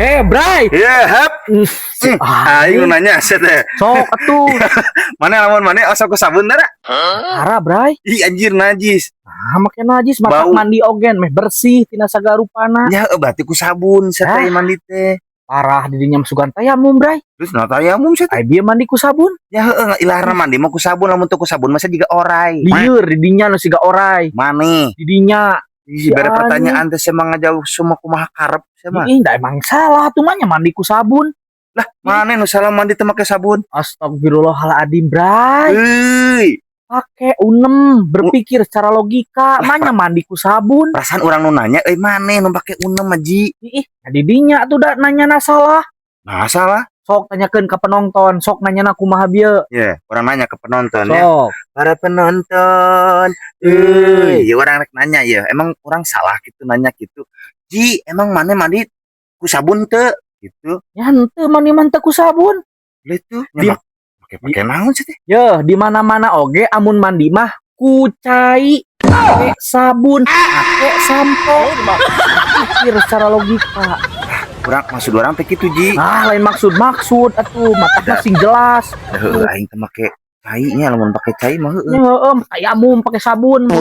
Eh, Bray. Ya, hap. Ah, Aing nu nanya sia teh. Sok atuh. Mana lamun mana osok ku sabun tara? Tara, Bray. Ih, anjir, najis. Ah, make najis matak Bau. Mandi ogen meh bersih tina sagala rupana. Ya, berarti ku sabun sia teh Ah. mandi teh. Parah didinya sugan tayamum, Bray. Terus na tayamum sia teh. Ai bieu mandi ku sabun. Ya heeh, ilahna mandi mah ku sabun, lamun teu ku sabun masa jiga orai. Lieur didinya nu siga orai. Maneh. Didinya. Ih, bere Si pertanyaan teh sia mah ngajauh semua kumaha karep sia mah. Ih, da emang salah tuh mah nya mandi ku sabun. Lah, maneh nu salah mandi teu make sabun. Astagfirullahaladzim, Bray. Euy, Pakai unem, berpikir secara logika, manya mandi ku sabun. Perasaan urang nu nanya euy, maneh nu pake unem mah, Ji. Ih, nah didinya tuh da nanya salah. Nah, salah. Sok tanyakeun ke penonton, sok nanya kumaha bieu. Ya, urang nanya ke penonton ya. Sok. Para penonton, euy, ya urang rek nanya ya, emang urang salah gitu nanya gitu? Ji, emang maneh mandi ku sabun teu? Gitu. Ya henteu, mandi mah teu ku sabun. Lah itu, make pake naon sih teh? Yeuh, di mana-mana oge amun mandi mah ku cai, pake sabun, pake sampo. Pikir secara logika. Urang maksud urang teh kitu, Ji. Nah, lain maksud-maksud atuh, matakna sing jelas. Heueuh, aing teh make cai nya, lamun pake cai mah heueuh. Heeh, tayamum pake sabun.